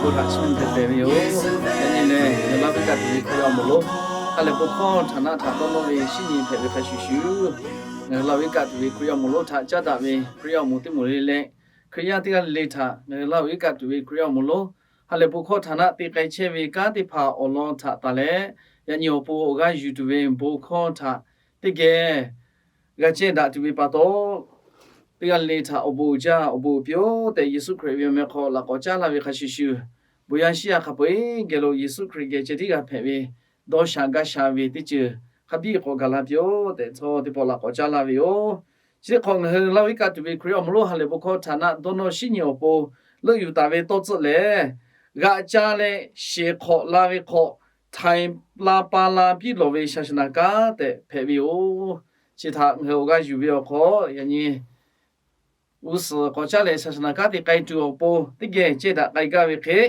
Bon htaꞈ chiˇ mvuh hpehꞈ ve yoˬ. Yaꞈ nyi lehˬ, ngaˬ hui Laˇ huˍ iˉ kaˆ tuˬ ve Hkriꞈ yaˇ awˬ moˍ lonˉ, ha lehˬ bon hkawˇ htaꞈ naˆ htaꞈ dawˇ nawˇ ve shinˉ nyi hpehꞈ ve hk'a shuˍ shuˍ, ngaˬ hui Laˇ huˍ iˉ kaˆ tuˬ ve Hkriꞈ yaˇ awˬ moˍ lonˉ htaꞈ caˉ daꞈ ve Hkriꞈ yaˇ awˬ moˍ teˇ moˍ le leh, Hkriꞈ yaˇ teˇ g'aˇ le le htaꞈ ngaˬ hui Laˇ huˍ iˉ kaˆ tuˬ ve Hkriꞈ yaˇ awˬ moˍ lonˉ, ha lehˬ bon hkawˇ htaꞈ naˆ te k'ai chehˇ ve kanˉ teˇ hpaˍ awˬ lawn htaꞈ tanˬ leh, yaꞈ nyi awˬ pon awˬ g'aˇ yuˬ tuˬ ve bon hkawˇ htaꞈ teˇ geh g'a cehˇ daꞈ tuˬ ve pa taw, teˇ g'aˇ le le htaꞈ awˬ bon uiˍ jaˇ, awˬ bon uiˍ piˇ-oˆ tehꞈ, Yeˍsuˆ Hkriꞈ ve awˬ meh hk'aw laꞈ k'awꞈ caˉ laˇ ve hk'a shuˍ shuˍ, bon yaˇ shiˉ yaˇ hk'a peu-eˬ geh lo Yeˍsuˆ Hkriꞈ geh ceh tiˉ g'a hpehꞈ ve dawˇ sha gaˇ sha ve teˇ ceuˬ hk'a biˇ k'awꞈ gaˬ la piˇ-oˆ tehꞈ, htawˇ teˇ pawˆ laꞈ k'awꞈ caˉ laˇ ve yoˬ. Chi teˇ hk'awꞈ ngaˬ hui Laˇ huˍ iˉ kaˆ tuˬ ve Hkriꞈ yaˇ awˬ moˍ lonˉ ha lehˬ bon hkawˇ htaꞈ naˆ dawˇ nawˇ shinˉ nyi awˬ pon leuˆ yuˬ taˍ ve tawˇ tcuhˆ lehˬ, g'aꞈ ca leh sheˍ hk'awꞈ la ve hk'awꞈ htaiˍ la pa la piˇ lawˬ ve shaˍ shaˍ naˍ kanˉ tehꞈ hpehꞈ ve yoˬ. Chi htaꞈ ngaˬ hui awˬ g'aˇ yuˬ ve awˬ hk'aw, yaꞈ nyi g'uˇ suhˍ k'awꞈ caˉ leh shaˍ shaˍ naˍ kanˉ te k'ai tuˬ awˬ pon teˇ geh cehˇ daꞈ k'ai gaˇ ve hk'e,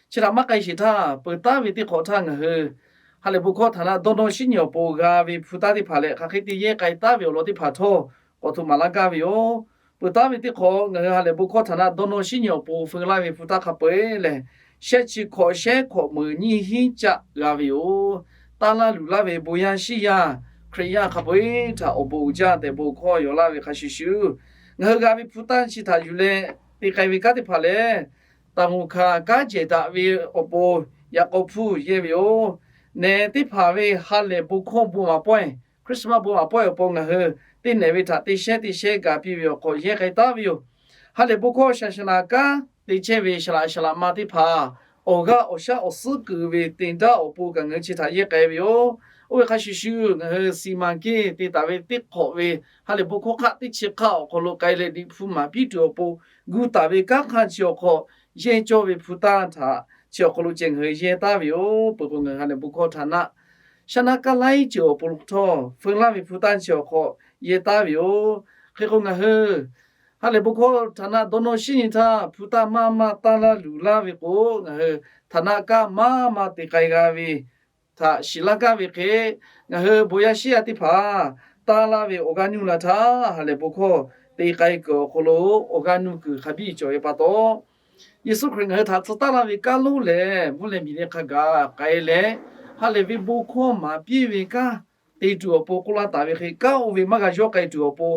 chi htaꞈ maˇ k'ai sheˍ htaˇ, peuˬ taˉ ve teˇ hk'awꞈ htaˇ ngaˬ hui ha lehˬ bon hkawˇ htaꞈ naˆ dawˇ nawˇ shinˉ nyi awˬ pon g'a ve hpu taˇ teˇ hpaˍ leh hk'aˬ hk'e te yehˇ k'ai taˉ ve awˬ lawn teˇ hpaˍ htawˇ k'awꞈ htoꞈ maˍ laˇ gaˇ ve yoˬ. Peuˬ taˉ ve teˇ hk'awꞈ ngaˬ hui ha lehˬ bon hkawˇ htaꞈ naˆ dawˇ nawˇ shinˉ nyi awˬ pon feu laˇ ve hpu taˇ hk'a peu-eˬ lehˬ, shehˆ chi hkawꞈ shehˉ hkawꞈ meuꞈ nyiˇ hinˉ caˆ g'a ve yoˬ. Taˇ laˇ luˬ laˇ ve bon yaˇ shiˉ yaˇ Hkriꞈ yaˇ hk'a peu-eˬ htaꞈ awˬ bon uiˍ jaˇ tehꞈ bon hkawˇ yaw laˇ ve hk'a shuˍ shuˍ, ngaˬ hui g'a ve hpu taˇ chi htaꞈ yuˬ leh te k'ai ve kanˉ teˇ hpaˍ lehˬ, taˍ moˍ hkaˍ kanˉ jehˬ daꞈ ve awˬ pon yaꞈ k'aw hpuˇ yehˇ ve yoˬ. Nehˬ teˇ hpaˍ ve ha lehˬ bon hkawˇ bon maˍ pawehˇ, Christmas bon maˍ pawehˇ awˬ pon ngaˬ hui teˇ nehˬ ve htaꞈ teˇ shehnˉ teˇ shehnˉ ga piˇ ve awˬ hk'aw yehˇ k'ai taˉ ve yoˬ. Ha lehˬ bon hkawˇ shaˍ shaˍ naˍ kanˉ te chehˇ ve shaˍ laꞈ shaˍ laꞈ ma teˇ hpaˍ awˬ g'aˇ awˬ shaˉ awˬ suhˉ kuiˬ ve te daˇ awˬ pon kaꞈ ngaˬ hui chi htaꞈ yehˇ k'ai ve yoˬ. Oˇ ve hk'a shuˍ shuˍ, ngaˬ hui စီမံကိန်း te taˍ ve teˇ hk'awꞈ ve ha lehˬ bon hkawˇ hk'aˆ teˇ chi hk'aˆ awˬ hk'aw lo k'ai leh liꞈ hpu maˍ piˇ tuˬ awˬ pon gu taˍ ve kanˉ hk'aˇ chi awˬ hk'aw yehˇ cawˇ ve hpu taˇ htaꞈ chi awˬ hk'aw lo ceh ngaˬ hui yehˇ taˉ ve yoˬ. Peuˬ k'o ngaˬ hui ha lehˬ bon hkawˇ htaꞈ naˆ shaˉ naˆ kaˇ laiˉ ceuˬ awˬ pon htaˇ feu laˇ ve hpu taˇ chi awˬ hk'aw yehˇ taˉ ve yoˬ. Hk'e k'o ngaˬ hui ha lehˬ bon hkawˇ htaꞈ naˆ dawˇ nawˇ shinˉ nyi htaˇ hpu taˇ maˇ maˇ taˇ laˇ luˬ laˇ ve k'o, ngaˬ hui htaꞈ naˆ kaˇ maˇ maˇ te k'ai g'a ve htaꞈ shiˍ laˇ gaˇ ve hk'e, ngaˬ hui bon yaˇ shiˉ yaˇ teˇ hpaˍ taˇ laˇ ve awˬ g'aˇ nuˇ la htaˇ, ha lehˬ bon hkawˇ te k'ai kuiˬ awˬ hk'aw lo awˬ g'aˇ nuˇ kuiˬ hk'a biˇ cawˬ ve pa taw, Yeˍsuˆ Hkriꞈ ngaˬ hui htaꞈ tcuh taˉ laˇ ve kanˉ lonˉ lehˬ, mvuhˇ leh miˬ leh hk'a gaˬ k'ai leh, ha lehˬ ve bon hkawˇ maˍ piˇ ve kanˉ te tuˬ awˬ pon k'oˆ laˇ taˍ ve hk'e, kanˉ oˇ ve maˇ g'a yawˇ k'ai tuˬ awˬ pon,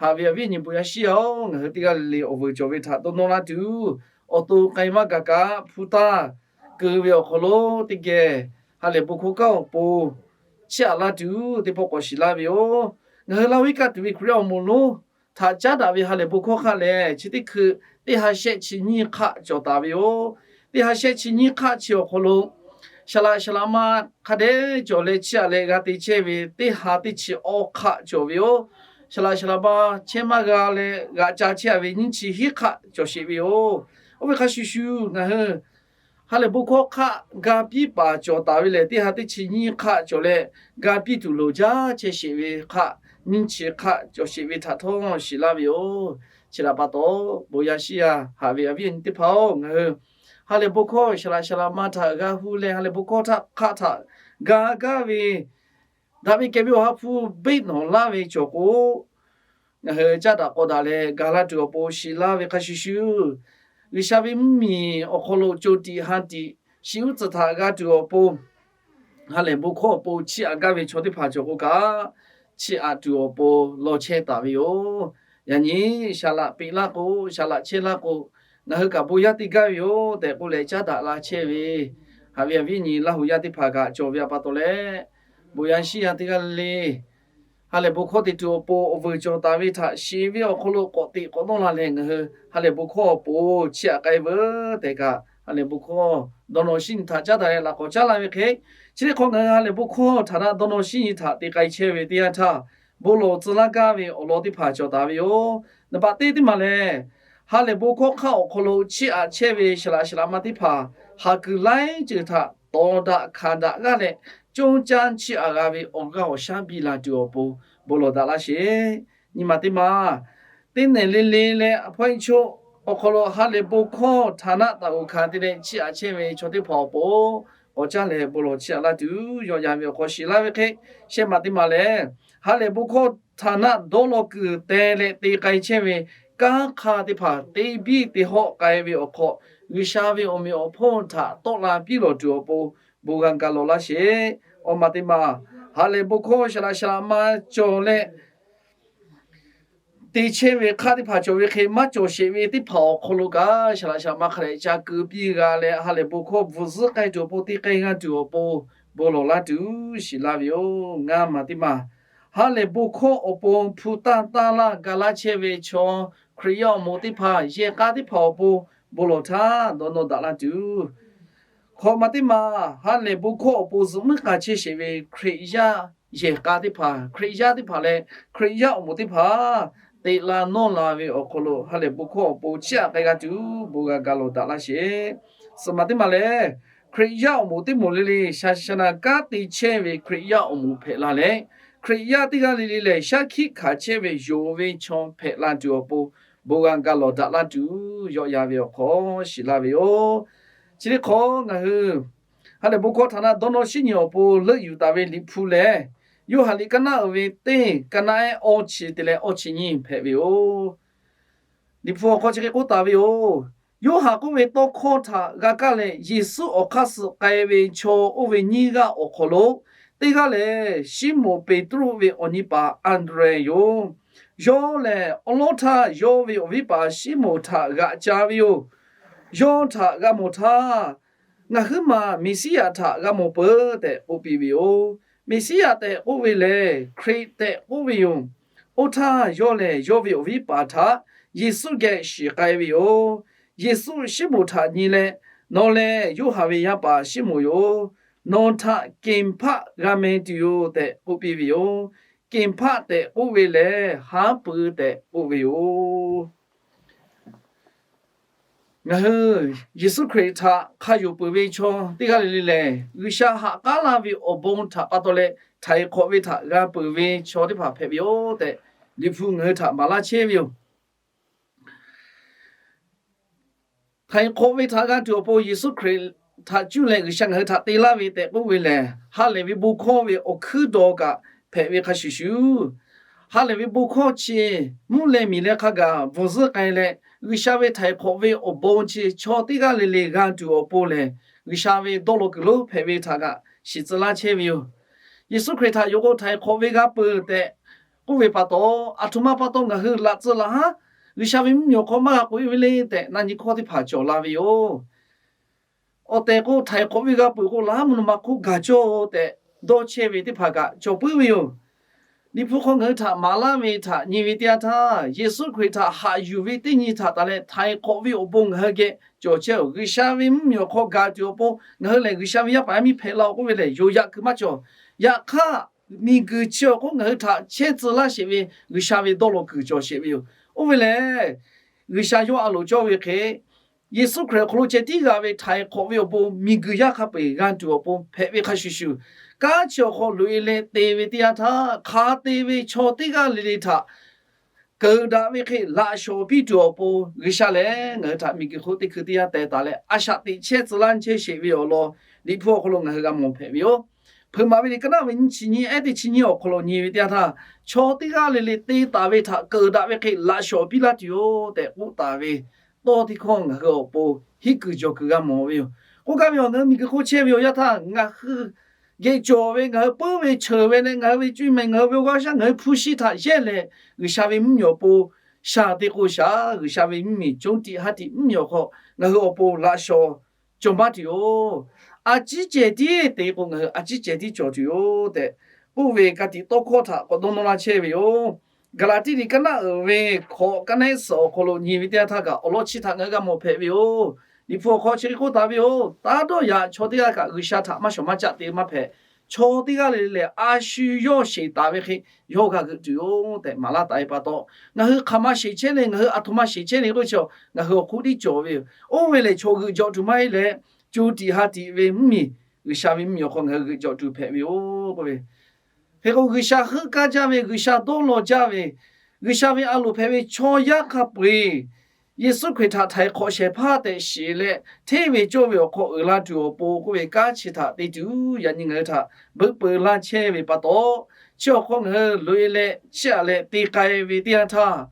haꞈ ve awˬ viˉ awˬ nyi bon yaˇ shiˉ yaˇ-oˬ, ngaˬ hui teˇ g'aˇ le le awˬ vuiˬ cawˬ ve htaꞈ dawˇ nawˇ laˇ tuˬ, awˬ to k'ai maˇ gaˬ kaꞈ hpu taˇ keu ve awˬ hk'aw lo teˇ geh ha lehˬ bon hkawˇ kanˉ awˬ pon chiˇ aꞈ laˇ tuˬ teˇ pawˆ k'awꞈ shiˍ laˇ ve yoˬ. Ngaˬ hui Laˇ huˍ iˉ kaˆ tuˬ ve Hkriꞈ yaˇ awˬ moˍ lonˉ htaꞈ caˉ daꞈ ve ha lehˬ bon hkawˇ hk'aˆ lehˬ, chi teˇ hkui teˇ ha shehˆ chi nyiˇ hk'aˆ cawˬ taˍ ve yoˬ. Teˇ ha shehˆ chi nyiˇ hk'aˆ chi awˬ hk'aw lo, shaˍ laꞈ shaˍ laꞈ ma hk'a dehꞈ cawˬ leh chiˇ aꞈ leh g'a te chehˇ ve teˇ ha teˇ chi awˇ hk'aˆ cawˬ ve yoˬ. Shaˍ laꞈ shaˍ laꞈ ma chehˇ maˇ g'a leh g'aꞈ ca chehˇ a ve nyiˇ chi hiˉ hk'aˆ cawˬ sheˍ ve yoˬ. Oˇ ve hk'a shuˍ shuˍ, ngaˬ hui ha lehˬ bon hkawˇ hk'aˆ ga piˇ paˍ cawˬ taˍ ve lehˬ, teˇ ha teˇ chi nyiˇ hk'aˆ cawˬ leh, ga piˇ tuˬ loˍ jaˇ chehˇ sheˍ ve hk'aˆ, nyiˇ chi hk'aˆ cawˬ sheˍ ve htaꞈ htawˇ shiˍ laˇ ve yoˬ. Chi htaꞈ pa taw, bon yaˇ shiˉ yaˇ haꞈ ve awˬ viˉ awˬ nyi teˇ hpaˍ-oˬ, ngaˬ hui ha lehˬ bon hkawˇ shaˍ laꞈ shaˍ laꞈ ma htaꞈ g'a hu leh, ha lehˬ bon hkawˇ htaꞈ hk'aˆ htaꞈ ga gaˇ ve daꞈ ve kehˬ ve awˬ ha hpu beˆ nawˬ laˇ ve cawˬ k'o, ngaˬ hui caˉ daꞈ k'awꞈ daꞈ leh ga laˇ tuˬ awˬ pon shiˍ laˇ ve hk'a shuˍ shuˍ, G'uiˬsha ve mvuhˇmiˬ awˬ hk'aw lo co tiꞈ ha tiꞈ shiˍ uˉ tcuhˍ htaꞈ g'a tuˬ awˬ pon, ha lehˬ bon hkawˇ awˬ pon chiˇ aꞈ gaˇ ve chaw teˇ hpaˍ cawˬ k'o kaꞈ, chiˇ aꞈ tuˬ awˬ pon law chehˇ taˍ ve yoˬ. Yaꞈ nyi shaˍ laꞈ peꞈ laˇ k'o, shaˍ laꞈ chehˇ laˇ k'o, ngaˬ hui kaꞈ bon yaˇ te gaˇ ve yoˬ tehꞈ k'oˆ leh caˉ daꞈ la chehˇ ve, haꞈ ve awˬ viˉ awˬ nyi Laˇ huˍ yaˇ teˇ hpaˍ kaꞈ cawˬ ve pa taw leh, bon yaˇ shiˉ yaˇ teˇ g'aˇ le le ha lehˬ bon hkawˇ te tuˬ awˬ pon awˬ vuiˬ cawˬ taˍ ve htaꞈ shiˍ ve awˬ hk'aw lo k'awꞈ teꞈ k'awꞈ nawˇ la leh, ngaˬ hui ha lehˬ bon hkawˇ awˬ pon chiˇ aꞈ k'ai veuˬ tehꞈ kaꞈ, ha lehˬ bon hkawˇ dawˇ nawˇ shinˉ nyi htaꞈ caˉ daꞈ leh laꞈ k'awꞈ caˉ laˇ ve hk'e, chi teˇ hk'awꞈ ngaˬ hui ha lehˬ bon hkawˇ htaꞈ naˆ dawˇ nawˇ shinˉ nyi htaꞈ te k'ai chehˇ ve teˇ yanˇ htaˇ, bon lawˬ tcuh laˇ gaˇ ve awˬ lawn teˇ hpaˍ cawˬ taˍ ve yoˬ. Naˍ baꞈ teˇ teˇ maˬ lehˬ, ha lehˬ bon hkawˇ hk'aˆ awˬ hk'aw lo chiˇ aꞈ chehˇ ve shaˍ laꞈ shaˍ laꞈ ma teˇ hpaˍ haˍ kuiˬ laiˉ ceuˬ htaꞈ tawˍ daꞈ hkanˍ daꞈ g'aˇ leh, conˇ caˇ chiˇ aꞈ g'a ve awˬ g'aˇ awˬ shaˉ biˇ la tuˬ awˬ pon bon lawˬ daꞈ laˇ sheˍ. Nyi maˬ teˇ maˬ, teˇ nehˬ le le leh a hpawˇ iˉ choˆ awˬ hk'aw lo ha lehˬ bon hkawˇ htaꞈ naˆ taˍ g'uˬ hkanˍ te leh chiˇ aꞈ chehˇ ve chaw teˇ hpaˍ awˬ pon k'awꞈ caˇ leh bon lawˬ chiˇ aꞈ laˇ tuˬ, yawˇ yan ve awˬ hk'aw shiˍ laˇ ve hk'e, shehˆ maˬ teˇ maˬ lehˬ, ha lehˬ bon hkawˇ htaꞈ naˆ dawˇ law kuiˬ teh leh te k'ai chehˇ ve kanˉ hk'aˇ teˇ hpaˍ teˇ biˇ te hawˆ k'ai ve awˬ hk'aw G'uiˬsha ve awˬ meꞈ awˬ hponˇ htaꞈ tawˆ la piˇ lawˬ tuˬ awˬ pon bon g'a ga lawˬ laˇ sheˍ. Awˬ maˬ teˇ maˬ, ha lehˬ bon hkawˇ saˍ laꞈ saˍ laꞈ ma cawˬ leh, te chehˇ ve hk'aˇ teˇ hpaˍ cawˬ ve hk'e maˇ cawˬ sheˍ ve teˇ hpaˍ awˬ hk'aw lo kaꞈ, saˍ laꞈ saˍ laꞈ ma hk'a dehꞈ ca keu piˇ g'a leh, ha lehˬ bon hkawˇ bvuhˬ zuhˆ k'ai tuˬ awˬ pon, te k'ai g'a tuˬ awˬ pon bon lawˬ laˇ tuˬ shiˍ laˇ ve yoˬ. Ngaˇ maˬ teˇ maˬ, ha lehˬ bon hkawˇ awˬ pon hpu tanˇ tanˇ laˇ ga laˇ chehˇ ve chaw Hkriꞈ yaˇ awˬ moˍ teˇ hpaˍ yehˬ k'a teˇ hpaˍ awˬ pon bon lawˬ htaˇ dawˇ nawˇ daꞈ laˇ tuˬ. Hkawꞈ maˬ teˇ maˬ, ha lehˬ bon hkawˇ awˬ pon zuhꞈ muiˉ k'a chehˇ sheˍ ve Hkriꞈ yaˇ yehˬ k'a teˇ hpaˍ, Hkriꞈ yaˇ teˇ hpaˍ leh Hkriꞈ yaˇ awˬ moˍ teˇ hpaˍ teꞈ la nawˇ la ve awˬ hk'aw lo, ha lehˬ bon hkawˇ awˬ pon chiˇ aꞈ k'ai g'a tuˬ bon g'a ga lawˬ daꞈ laˇ sheˍ. Suhˍ maˬ teˇ maˬ lehˬ, Hkriꞈ yaˇ awˬ moˍ teˇ moˍ le le shaˍ shaˍ naˍ kanˉ te chehˇ ve Hkriꞈ yaˇ awˬ moˍ hpehꞈ la leh, Hkriꞈ yaˇ teˇ g'aˇ le le lehˬ shaˉ hkiˆ hkanˍ chehˇ ve yonˍ ve chaw hpehꞈ la tuˬ awˬ pon bon g'a ga lawˬ daꞈ laˇ tuˬ yawˆ yan ve awˬ hk'aw shiˍ laˇ ve yoˬ. Chi teˇ hk'awꞈ ngaˬ hui ha lehˬ bon hkawˇ htaꞈ na dawˇ nawˇ shiˉ nyi awˬ pon leuˆ yuˬ taˍ ve Liꞈ hpu lehˬ, Yoˇhanˬ liꞈ kaˇ naˉ uiˍ ve teˇ, kaˇ naˉ ehˉ awˇ chi te leh awˇ chi nyiˇ hpehꞈ ve yoˬ. Liꞈ hpu awˬ hk'aw chi hk'e k'oˆ taˍ ve yoˬ. Yoˇhanˬ k'oˆ ve tawˇ hkawˇ htaꞈ g'a kaˇ leh, Yeˍsuˆ awˬ hk'aˇ suh k'ai ve chaw oˇ ve nyiˇ g'aˇ awˬ hk'aw lo teˇ g'aˇ lehˬ, Siˉmonˍ Peˍtruˆ ve awˬ nyi paˍ Anˍdrehˍ yoˬ. Yawˇ lehˬ, awˉ lawˉ htaˇ yawˇ ve awˬ viˉ paˍ Siˉmonˍ htaꞈ g'aꞈ ca ve yoˬ. Yawˇ htaꞈ g'a mawˬ htaˇ, Ngaˬ huiˉ maˬ Meˍsiˉyaꞈ htaꞈ g'a mawˬ peuˬ tehꞈ k'oˆ piˇ ve yoˬ. Meˍsiˉyaꞈ tehꞈ k'oˆ ve lehˬ, Hkriꞈ tehꞈ k'oˆ ve yoˬ. Oˇ htaˇ yawˇ lehˬ, yawˇ ve awˬ viˉ paˍ htaꞈ Yeˍsuˆ geh shiˍ k'ai ve yoˬ. Yeˍsuˆ Siˉmonˍ htaꞈ nyi leh, Nawˬ lehˬ Yoˇhanˬ ve yaˇ paˍ Siˉmonˍ yoˬ. Nawˬ htaꞈ Keˍhpaˆ g'a meh tuˬ yoˬ tehꞈ k'oˆ piˇ ve yoˬ. Keˍhpaˆ tehꞈ k'oˆ ve lehˬ, haˉ pui tehꞈ k'oˆ ve yoˬ. Ngaˬ hui Yeˍsuˆ Hkriꞈ htaꞈ hk'a yonˍ peuˬ ve chaw teˇ g'aˇ le le lehˬ, G'uiˬsha haꞈ k'aˉ laˇ ve awˬ bon htaꞈ pa taw leh htaiˍ hk'awꞈ ve htaꞈ g'a peuˬ ve chaw teˇ hpaˍ hpehꞈ ve yoˬ tehꞈ, Liꞈ hpu ngaˬ hui htaꞈ maˍ laˇ chehˇ ve yoˬ. Htaiˍ hk'awꞈ ve htaꞈ g'a tuˬ awˬ pon Yeˍsuˆ Hkriꞈ htaꞈ cuˇ leh G'uiˬsha ngaˬ hui htaꞈ te laˇ ve tehꞈ k'oˆ ve lehˬ, ha lehˬ ve bon hkawˇ ve awˬ hkuiˉ daw kaꞈ hpehꞈ ve hk'a shuˍ shuˍ, ha lehˬ ve bon hkawˇ chi mvuhˇ leh miˬ leh hk'a gaˬ bvuhˬ zuhˆ k'ai leh, G'uiˬsha ve htaiˍ hk'awꞈ ve awˬ bon chi chaw teˇ g'aˇ le le g'a tuˬ awˬ pon lehˬ, G'uiˬsha ve dawˇ law kuiˬ lonˉ hpehꞈ ve htaꞈ g'aꞈ shiˍ tcuh laˇ chehˇ ve yoˬ. Yeˍsuˆ Hkriꞈ htaꞈ yonˍ k'o htaiˍ hk'awꞈ ve g'a peuˬ tehꞈ k'oˆ ve pa taw, aˬ htoꞈ ma pa taw ngaˬ hui laꞈ tcuh laˬ haˉ G'uiˬsha ve mvuhˇmiˬ awˬ hk'aw maˇ g'a k'oꞈ e ve le tehꞈ na nyi hkawˇ teˇ hpaˍ cawˬ la ve yoˬ. Awˬ tehˬ k'o, htaiˍ hk'awꞈ ve g'a peuˬ k'o, laˬ haˉ mvuhˇ naw ma hk'oˆ gaˬ cawˇ tehꞈ dawˇ chehˇ ve teˇ hpaˍ kaꞈ cawˬ puiˉ ve yoˬ. Liꞈ hpu hk'aw ngaˬ hui htaꞈ maˍ laˇ ve htaꞈ nyi ve teˇ yanˇ htaˇ, Yeˍsuˆ Hkriꞈ htaꞈ haꞈ yuˬ ve teˇ nyi htaꞈ taˍ leh htaiˍ hk'awꞈ ve awˬ bon ngaˬ hui geh cawˬ chehˇ oˬ. G'uiˬsha ve mvuhˇmiˬ awˬ hk'aw gaˬ tuˬ awˬ pon ngaˬ hui lehˬ G'uiˬsha ve yaˇ paˍ yaˇ miˇ hpehꞈ la oˬ k'oˆ ve lehˬ, yonˍ yaꞈ kuiˬ maˇ cawˬ. Yaꞈ hk'aˇ, miˬguiˬ chi awˬ hk'oˆ ngaˬ hui htaꞈ chehˇ tcuh laˇ sheˍ ve G'uiˬsha ve dawˇ law kuiˬ cawˬ sheˍ ve yoˬ. Oˇ ve lehˬ, G'uiˬsha yawˇ a loˍ cawˇ ve hk'e, Yeˍsuˆ Hkriꞈ awˬ hk'aw lo ceh tiˉ g'a ve htaiˍ hk'awꞈ ve awˬ bon miˬguiˬ yaˇ hk'a peu-eˬ g'a tuˬ awˬ pon hpehꞈ ve hk'a shuˍ shuˍ, kanˉ chi awˬ hk'aw loꞈ e leh te ve teˇ yanˇ htaˇ, hk'a te ve chaw teˇ g'aˇ le le htaꞈ keunˍ daꞈ ve hk'e laꞈ shawˍ piˇ tuˬ awˬ pon G'uiˬsha lehˬ ngaˬ hui htaꞈ miˬguiˬ hk'oˆ teˇ hkui teˇ yanˇ teh taˍ leh, a shaꞈ teꞈ chehˇ tcuh laˇ chehˇ sheˍ ve awˬ lawn Liꞈ hpu awˬ hk'aw lo ngaˬ hui g'a mawˬ hpehꞈ ve yoˬ. Hpeuꞈ maˍ ve liꞈ ka naˉ ve nyiˇ chi nyiˇ ehˉ teˇ chi nyiˇ awˬ hk'aw lo nyi ve teˇ yanˇ htaˇ, chaw teˇ g'aˇ le le te taˍ ve htaꞈ keunˍ daꞈ ve hk'e laꞈ shawˍ piˇ laˇ tuˬ yoˬ tehꞈ k'oˆ taˍ ve tawˇ teˇ hkawˇ ngaˬ hui awˬ pon hiˉ kuiˬ jawˬ kuiˬ g'a mawˬ ve yoˬ. K'oˆ gaˇ ve awˬ, ngaˬ hui miˬguiˬ hk'oˆ chehˇ ve awˬ yanˇ htaˇ ngaˬ hui geh cawˬ ve, ngaˬ hui puiˉ ve cheuˬ ve leh ngaˬ hui ve cuˇ yiˍ mehˍ, ngaˬ hui ve awˬ g'aˇ shaˉ, ngaˬ hui hpu shi htaꞈ yehˇ leh G'uiˬsha ve mvuhˇmiˬ awˬ pon shaˍ te k'o shaˍ, G'uiˬsha ve mvuhˇmiˬ coˇ tiꞈ ha tiꞈ mvuhˇmiˬ awˬ hk'aw ngaˬ hui awˬ pon laꞈ shawˍ cawˬ maˇ tuˬ yoˬ. A ciˉ cehˬ tiˉ te k'o, ngaˬ hui a ciˉ cehˬ tiˉ cawˬ tuˬ yoˬ tehꞈ k'oˆ ve ka tiꞈ tawˇ hkawˇ htaꞈ k'awꞈ dawˇ nawˇ laˇ chehˇ ve yoˬ. Gaˍlaˍtiˆ liꞈ ka naˉ uiˍ ve hkawꞈ ka naˉ suhˍ awˬ hk'aw lo nyi ve teˇ yanˇ htaˇ kaꞈ awˬ lawn chi htaꞈ ngaˬ hui g'a mawˬ hpehꞈ ve yoˬ. Liꞈ hpu awˬ hk'aw chi hk'e k'oˆ taˍ ve yoˬ. Taˇ dawˇ yaꞈ chaw teˇ g'aˇ kaꞈ G'uiˬsha htaꞈ maˇ shawˍ maˇ caˆ te maˇ hpehꞈ. Chaw teˇ g'aˇ le le lehˬ, a shu yawˇ sheˍ taˍ ve hk'e yawˇ g'a g'euꞈ tuˬ yoˬ tehꞈ maˍ laˇ taˍ ve pa taw, ngaˬ hui hk'aˬ ma sheˍ chehˇ le, ngaˬ hui aˬ htoꞈ ma sheˍ chehˇ le k'oˆ ve chi, ngaˬ hui awˬ hk'oˆ tiˉ cawˬ ve yoˬ. Oˇ ve lehˬ, chaw g'euꞈ jawꞈ tuˬ maˇ heˆ leh, co tiꞈ ha tiꞈ ve mvuhˇmiˬ, G'uiˬsha ve mvuhˇmiˬ awˬ hk'aw ngaˬ hui g'euꞈ jawꞈ tuˬ hpehꞈ ve yoˬ k'oˆ ve. Hk'e k'o, G'uiˬsha heuˆ gaˇ jaˇ ve, G'uiˬsha dawˇ law jaˇ ve, G'uiˬsha ve a loˍ hpehꞈ ve chaw yaˇ hk'a peu-eˬ Yeˍsuˆ Hkriꞈ htaꞈ htaiˍ hk'awꞈ shehˍ hpaˇ tehꞈ shiˍ leh, hteˇ ve cawˇ ve awˬ hk'aw uiˍ la tuˬ awˬ pon k'oˆ ve kanˉ chi htaꞈ te tuˬ yaꞈ nyi ngaˬ hui htaꞈ beuꞈ peu laˇ chehˇ ve pa taw, chi awˬ hk'aw ngaˬ hui loꞈ e leh chiˇ aꞈ leh te k'ai ve teˇ yanˇ htaˇ,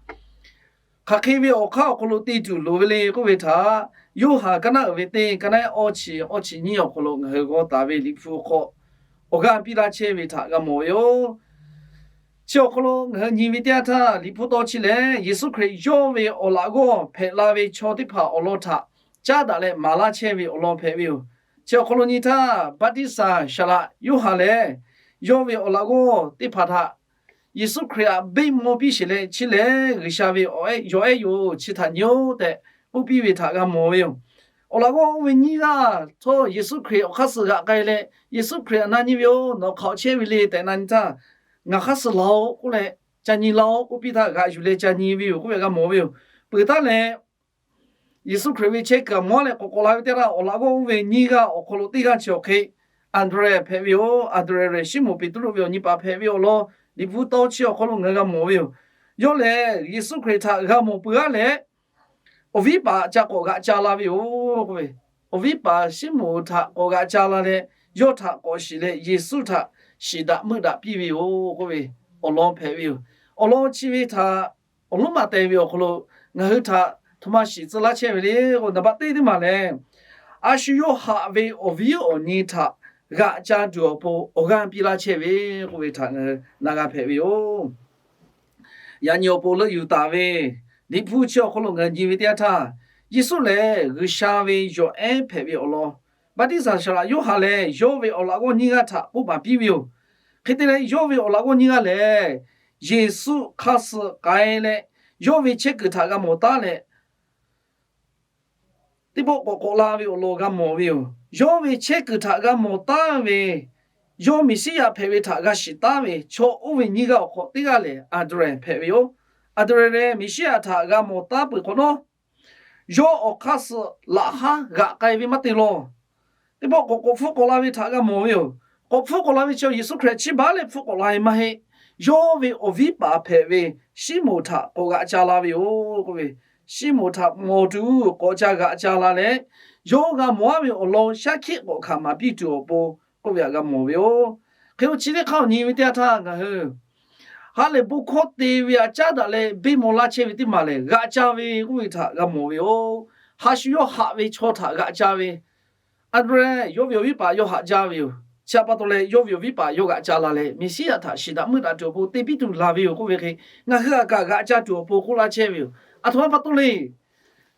hk'aˬ hk'e ve awˬ hk'aˇ awˬ hk'aw lo te tuˬ loˍ ve le k'oˆ ve htaꞈ Yoˇhanˬ kaˇ naˆ uiˍ ve teˇ kaˇ naˆ awˇ chi awˇ chi nyiˇ awˬ hk'aw lo ngaˬ hui g'aw taˍ ve Liꞈ hpu hk'aw awˬ g'aˇ piˇ laˇ chehˇ ve htaꞈ g'a mawˬ ve yoˬ. Chi awˬ hk'aw lo ngaˬ hui nyi ve teˇ yanˇ htaˇ, Liꞈ hpu tawˇ chi lehˬ Yeˍsuˆ Hkriꞈ yawˇ ve awˬ laꞈ g'awˇ hpehꞈ la ve chaw teˇ hpaˍ awˬ lawn htaꞈ caˉ daꞈ leh maˍ laˇ chehˇ ve awˬ lawn hpehꞈ ve yoˬ. Chi awˬ hk'aw lo nyi htaˇ, Baˆtiˆsaˬ saˍ laꞈ Yoˇhanˬ lehˬ, yawˇ ve awˬ laꞈ g'awˇ teˇ hpaˍ htaꞈ Yeˍsuˆ Hkriꞈ htaꞈ beˆ maw piˇ sheˍ leh, chi lehˬ G'uiˬsha ve awˬ ehˉ yawˬ ehˉ yoˬ, chi htaꞈ nyi-oˬ tehꞈ k'oˆ piˇ ve htaꞈ g'a mawˬ ve yoˬ. Awˬ laꞈ g'awˇ oˇ ve nyiˇ g'aˇ htawˇ Yeˍsuˆ Hkriꞈ awˬ hk'aˇ suh g'aꞈ k'ai leh, Yeˍsuˆ Hkriꞈ htaꞈ na nyi ve yoˬ, nawˬ hk'aoꞈ chehˇ ve le tehꞈ na nyi htaˇ, Ngaˬ hk'aˇ suh laˬ-oꞈ k'oˆ leh, ca nyi laˇ-oꞈ k'oˆ piˇ htaˇ, g'aꞈ yuˬ leh ca nyi ve yoˬ k'oˆ ve g'a mawˬ ve yoˬ. Peuˬ taˉ leh, Yeˍsuˆ Hkriꞈ ve chehˇ kuiˬ htaꞈ mawˬ leh k'awꞈ k'awꞈ la ve teˇ yanˇ htaˇ, awˬ laꞈ g'awˇ oˇ ve nyiˇ g'aˇ awˬ hk'aw lo teˇ g'aˇ chi awˬ hk'e Anˍdrehˍ hpehꞈ ve yoˬ. Anˍdrehˍ lehˬ Siˉmonˍ Peˍtruˆ ve awˬ nyi paˍ hpehꞈ ve awˬ lawn Liꞈ hpu tawˇ chi awˬ hk'aw lo ngaˬ hui g'a mawˬ ve yoˬ. Yawˇ lehˬ Yeˍsuˆ Hkriꞈ htaꞈ g'a mawˬ peuˬ-aˉ leh, awˬ viˉ paˍ ca k'awꞈ g'aꞈ ca la ve yoˬ k'oˆ ve, awˬ viˉ paˍ Siˉmonˍ htaꞈ k'awꞈ g'aꞈ ca la leh, yawˇ htaꞈ k'awꞈ shiˍ leh Yeˍsuˆ htaꞈ shiˍ daꞈ meuˆ daꞈ piˇ ve yoˬ k'oˆ ve awˬ lawn hpehꞈ ve yoˬ. Awˬ lawn chi ve htaꞈ awˬ lonˉ maˇ te ve awˬ hk'aw lo ngaˬ hui htaꞈ htoꞈ ma shiˍ tcuh laˇ chehˇ ve le k'o, naˍ baˆ teˇ teˇ maˬ lehˬ, a shu yawˇ haꞈ ve awˬ viˉ awˬ nyi htaꞈ g'aꞈ ca tuˬ awˬ pon awˬ g'aˇ piˇ laˇ chehˇ ve k'oˆ ve htaꞈ ngaˬ hui na g'a hpehꞈ ve yoˬ. Yaꞈ nyi awˬ pon leuˆ yuˬ taˍ ve Liꞈ hpu chi awˬ hk'aw lo ngaˬ hui nyi ve teˇ yanˇ htaˇ, Yeˍsuˆ lehˬ G'uiˬsha ve yawˬ ehˉ hpehꞈ ve awˬ lawn, Baˆtiˆsaˬ saˍ laꞈ Yoˇhanˬ lehˬ yawˇ ve awˬ laꞈ g'awˇ nyiˇ g'aˇ htaꞈ k'oˆ maˍ piˇ ve yoˬ. Hk'e te leh, yawˇ ve awˬ laꞈ g'awˇ nyiˇ g'aˇ lehˬ, Yeˍsuˆ hk'aˇ suh k'ai leh, yawˇ ve chehˇ kuiˬ htaꞈ g'a mawˬ taˉ leh, teˇ pawˆ k'awꞈ k'awꞈ la ve awˬ lawn g'a mawˬ ve yoˬ. Yawˇ ve chehˇ kuiˬ htaꞈ g'a mawˬ taˉ ve, yawˇ Meˍsiˉyaꞈ hpehꞈ ve htaꞈ g'a shiˍ taˉ ve chaw oˇ ve nyiˇ g'aˇ awˬ hk'aw teˇ g'aˇ lehˬ Anˍdrehˍ hpehꞈ ve yoˬ. Anˍdrehˍ lehˬ Meˍsiˉyaꞈ htaꞈ g'a mawˬ taˉ peuˬ hk'awꞈ nawˉ, yawˇ awˬ hk'aˇ suh laꞈ haˉ g'aꞈ k'ai ve maˇ te lawˬ. Teˇ pawˆ k'awꞈ k'awꞈ hpfuhˇ k'awꞈ la ve htaꞈ g'a mawˬ ve yoˬ. K'awꞈ hpfuhˇ k'awꞈ la ve chi Yeˍsuˆ Hkriꞈ chiˇ baˬ leh hpfuhˇ k'awꞈ la ve maˇ heˆ. Yawˇ ve awˬ viˉ paˍ hpehꞈ ve Siˉmonˍ htaꞈ k'awꞈ g'aꞈ ca la ve yoˬ k'oˆ ve, Siˉmonˍ htaꞈ mawˬ tuˬ k'awꞈ ca g'aꞈ ca la leh, yawˇ g'a mawˬ-aˉ ve awˬ lawn shaˉ hkiˆ k'awꞈ hkanˍ maˍ piˇ tuˬ awˬ pon k'oˆ ve htaꞈ g'a mawˬ ve yoˬ. Hk'e k'o, chi teˇ hk'aˇ awˬ nyi ve teˇ yanˇ htaˇ ngaˬ hui ha lehˬ bon hkawˇ te ve htaꞈ caˉ daꞈ leh beˇ maw laˇ chehˇ ve teˇ maˬ lehˬ g'aꞈ ca ve k'oˆ ve htaꞈ g'a mawˬ ve yoˬ. Ha shu yawˇ haꞈ ve chaw htaꞈ g'aꞈ ca ve, Anˍdrehˍ yawˇ ve awˬ viˉ paˍ yawˇ haꞈ jaˇ ve yoˬ. Chi htaꞈ pa taw leh yawˇ ve awˬ viˉ paˍ yawˇ g'aꞈ ca la leh Meˍsiˉyaꞈ htaꞈ shiˍ daꞈ meuˆ daꞈ tuˬ awˬ pon te piˇ tuˬ laˬ ve yoˬ k'oˆ ve hk'e, ngaˬ hui htaꞈ kaꞈ g'aꞈ ca tuˬ awˬ pon k'oˆ laˇ chehˇ ve yoˬ. Aˬ htoꞈ ma pa taw le.